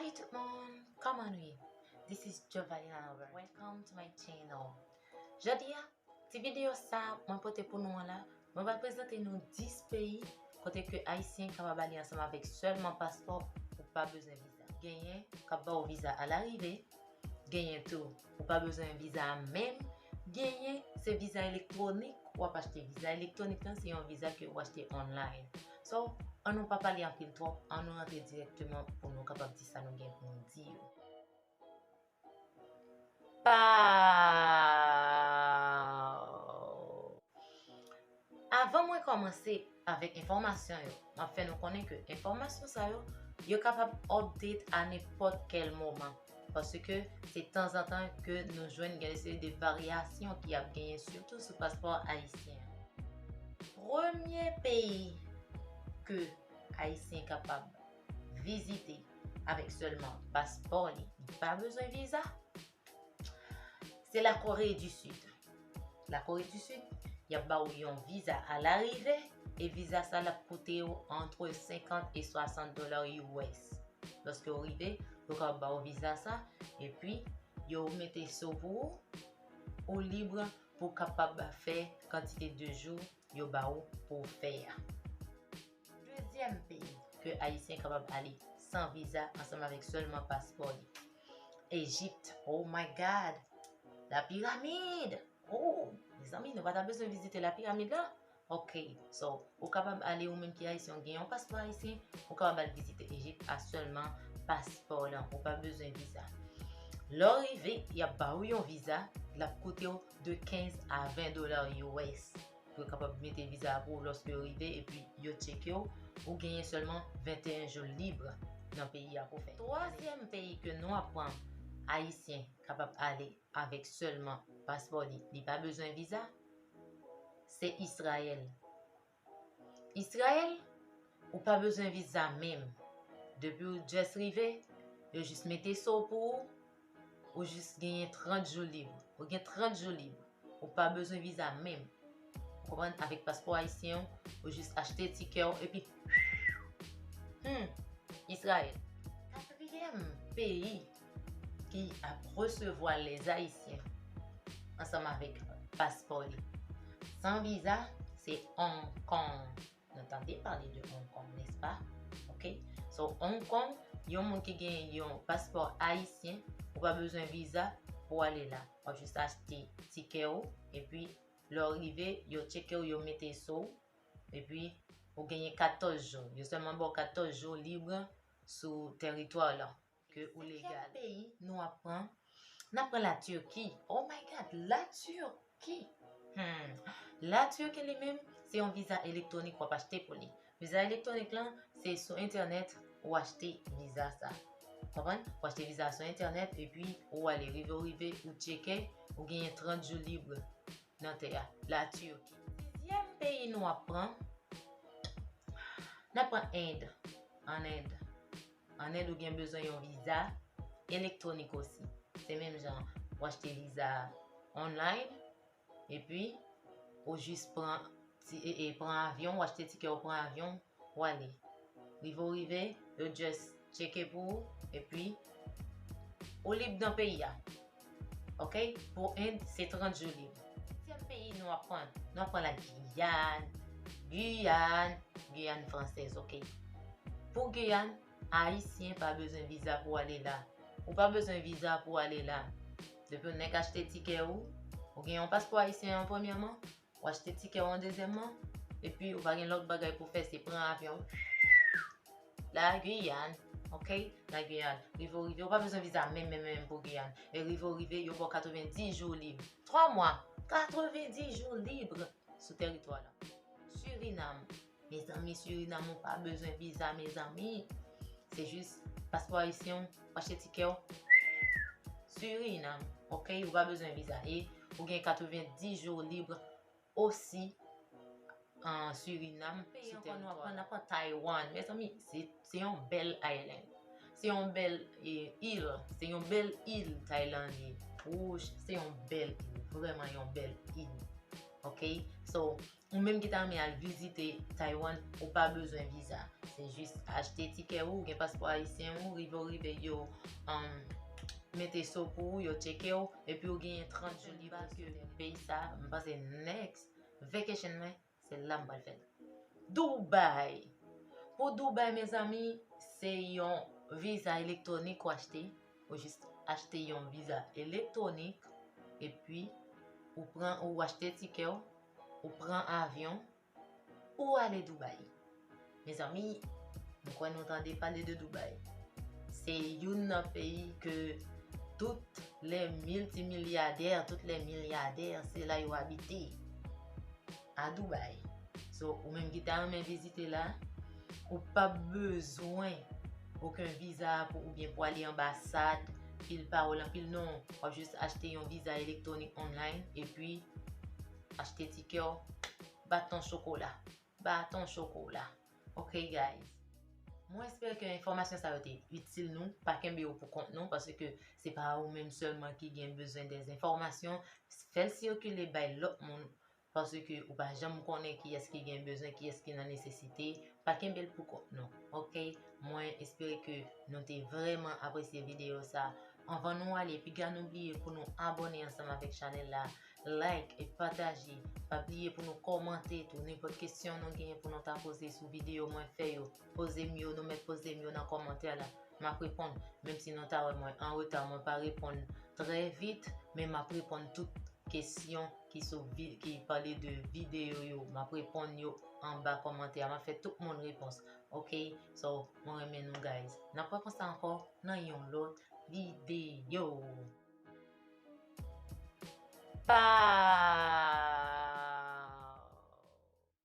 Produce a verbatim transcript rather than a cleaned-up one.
Hey tout moun, kòman nou ye? This is Jovalina Albert. Welcome to my channel. Jodi a, ti videyo sa mwen pote pou nou an la, mwen va prezante nou dis peyi kote ke Ayisyen kapab ale ansanm avèk sèlman paspò, ou pa bezwen viza. Genyen k ap ba w viza alarive, genyen tou ou pa bezwen viza a menm, genyen se viza elektwonik w ap achte. Viza elektwonik lan se yon viza ke w achte online. So, an nou pa pale anpil twòp, an nou rantre dirèkteman pou nou kapab di sa nou gen pou nou di yo. Pow! Avan mwen kòmanse avèk enfòmasyon yo, m ap fè nou konnen ke enfòmasyon sa yo, yo kapab update a nenpòt kèl moman. Paske se tanzantan ke nou jwenn gen de seri de varyasyon ki ap genyen, sitou sou paspò ayisyen an. Premye peyi ke Ayisyen kapab vizite avèk sèlman paspò li, li pa bezwen viza, se Lakore di Sid. Lakore di Sid, y ap ba w yon viza alarive, e viza sa l ap koute w antre senkant e swasant dola U S. Lòske w rive, yo kapab ba w viza sa, epi yo mete so pou ou, ou lib pou w kapab fè kantite de jou yo ba w pou w fè a. Dezyèm peyi ke Ayisyen kapab ale san viza ansanm avèk sèlman paspò li, Ejipt. Oh my God! Lapiramid! Oh, mezanmi, nou pa ta bezwen vizite lapiramid la? Ok, so, ou kapab ale, ou menm ki Ayisyen, ou gen yon paspò ayisyen, ou kapab al vizite Ejipt a sèlman paspò lan, ou pa bezwen viza. Lè w rive, y ap ba ou yon viza, l ap koute w de kenz a ven dola U S pou yo kapab mete viza a pou ou lòske yo rive, epi yo tcheke w, ou genyen sèlman venteyen jou lib nan peyi a pou fè. Twazyèm peyi ke nou aprann Ayisyen kapab ale avèk sèlman paspò li, li pa bezwen viza, se Izrayèl. Izrayèl, ou pa bezwen viza menm. Depi w just rive, yo jis mete so pou ou, ou jis genyen trant jou lib. Ou gen trant jou lib. Ou pa bezwen viza menm. Ou konprann? Avèk paspò ayisyen an, ou jis achte tikè w epi hmm, Izrayèl. Katriyèm peyi ki ap resevwa lèzayisyen ansanm avèk paspò li san viza, se Hong Kong. Nou tande pale de Hong Kong, nèspa? Ok? So, Hong Kong, yon moun ki gen yon paspò ayisyen, ou pa bezwen viza pou ale la. W ap jis achte tikè w, epi lè w rive, yo tcheke w, yo mete so w, epi ou genyen katòz jou. Yo sèlman ba w katòz jou lib sou teritwa lan ke ou legal. Senkyèm peyi nou ap pran, n ap pran Latirki. Oh my God, Latirki! Hmm. Latirki li menm, se yon viza elektwonik w ap achte pou li. Viza elektwonik lan, se sou entènèt ou achte viza sa. Konprann? Ou achte viza sou entènèt, epi ou ale, rive ou rive, ou tcheke, ou genyen trant jou lib nan tè a. Latirki. Sizyèm peyi nou ap pran, n ap pran End. An End. An End, ou gen bezwen yon viza elektwonik osi. Se menm jan ou achte viza online, epi ou jis pran ti, e, e, pran avyon, ou achte tikè, ou pran avyon, ou ale. Rive ou rive, yo just tcheke pou ou, epi ou lib nan peyi a. Ok? Pou End, se trant jou lib. Setyèm peyi nou ap pran, nou ap pran la Giyàn, Giyàn, Giyàn fransèz, ok? Pou Giyàn, Ayisyen pa bezwen viza pou ale la. Ou pa bezwen viza pou ale la. Depi w nèk achte tikè ou, ou gen yon paspò ayisyen an premyèman, ou achte tikè w an dezyèmman, epi ou pa gen lòt bagay pou fè, se pran avyon. La Guyane, ok? La Guyane. Rive ou rive, ou pa bezwen viza menm, menm, menm pou Giyàn. E rive ou rive, yo ba w katrevenndis jou lib. Twa mwa, katrevenndis jou lib sou teritwa la. Surinam. Mezanmi, Surinam, ou pa bezwen viza, mezanmi. Se jis paspò ayisyen w, ou achte tikè w. Surinam, ok? Ou pa bezwen viza. E ou gen katrevenndis jou lib osi an Surinam. Peyi sou ankò nou ap teritwa pran, n ap pran Taiwan. Mezanmi, se, se yon bèl island. Se yon bèl, e, il. Se yon bèl il Tailand ye. Wouch, se yon bèl il. Vrèman yon bèl il. Ok? So, ou menm ki ta renmen al vizite Taiwan, ou pa bezwen viza. Se jis achte tikè ou, ou gen paspò ayisyen ou, rive ou rive yo um, mete so pou ou, yo tcheke w, epi ou genyen trant jou libè ke peyi sa, m panse next vacation mwen, se la m pral fè l. Dubai. Pou Dubai, mezanmi, se yon viza elektwonik ou achte. Ou jis achte yon viza elektwonik, epi ou pran, ou achte tikè w, ou pran avyon, ou ale Dubai. Mezanmi, m kwè nou tande pale de Dubai. Se youn nan peyi ke tout lè miltimilyadè, tout lè milyadè, se la yo abite. A Dubai. So, ou menm ki ta renmen vizite la, ou p ap bezwen okenn viza pou, oubyen pou ale anbasad, pil pawòl, anpil non. W ap jis achte yon viza elektwonik online, epi achte tikè w, baton chokola. Baton chokola. Ok, guys. Mwen espere ke enfòmasyon sa yo te itil nou. Pa kenbe yo pou kont nou, paske se pa ou menm sèlman ki gen bezwen de enfòmasyon. Fè l sikile bay lòt moun, paske ou pa janm konnen kiyès ki gen bezwen, kiyès ki nan nesesite. Pa kenbe l pou kont nou. Ok? Mwen espere ke nou te vrèman apresye videyo sa. Anvan nou ale, piga nou bliye pou nou abòne ansanm avèk chanèl la, like e pataje. Pa bliye pou nou kòmante tou. Nenpòt kesyon nou genyen pou nou ta poze sou videyo mwen fè yo, poze m yo, nou mèt poze m yo nan kòmantè la. M ap reponn. Menm si nou ta wè mwen an reta, mwen pa reponn trè vit, men m ap reponn tout kesyon ki sou vi-, ki pale de videyo yo. M ap reponn yo anba kòmantè a. M ap fè tout moun repons. Ok? So, mwen renmen nou, guys. N ap wè konsa ankò nan yon lòt videyo. Bye!